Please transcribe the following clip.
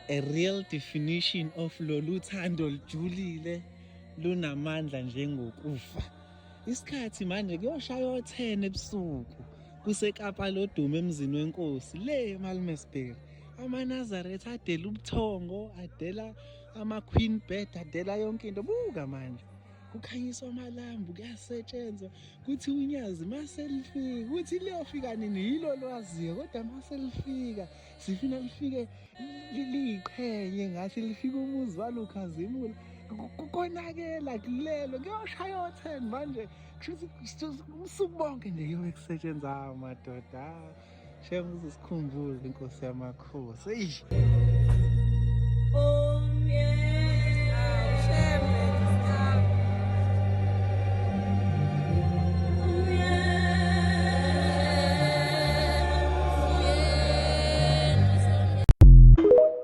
A real definition of lolu thando lijulile lunamandla njengokufa. Isikhathi manje kuyoshaya o-10 ebusuku kuseKapa lodumo emzini wenkosi le eMalmesbury. AmaNazaretha adela ubuthongo, adela ama-queen bed, adela yonke into. Buka manje kukhanyiswa amalambu kuyasetshenzwa kuthi unyazi maselifika kuthi liyofika nini yilo lwaziyo kodwa maselifika sifuna lifike liyiqhenye ngathi lifika umuzi walukhazimula konakela kulelo kuyoshaya o-10 manje kusho ukuthi usuku bonke nje kuyobe kusetshenzwa madoda. Shem uze sikhumbule inkosi yamakhosi. Eish.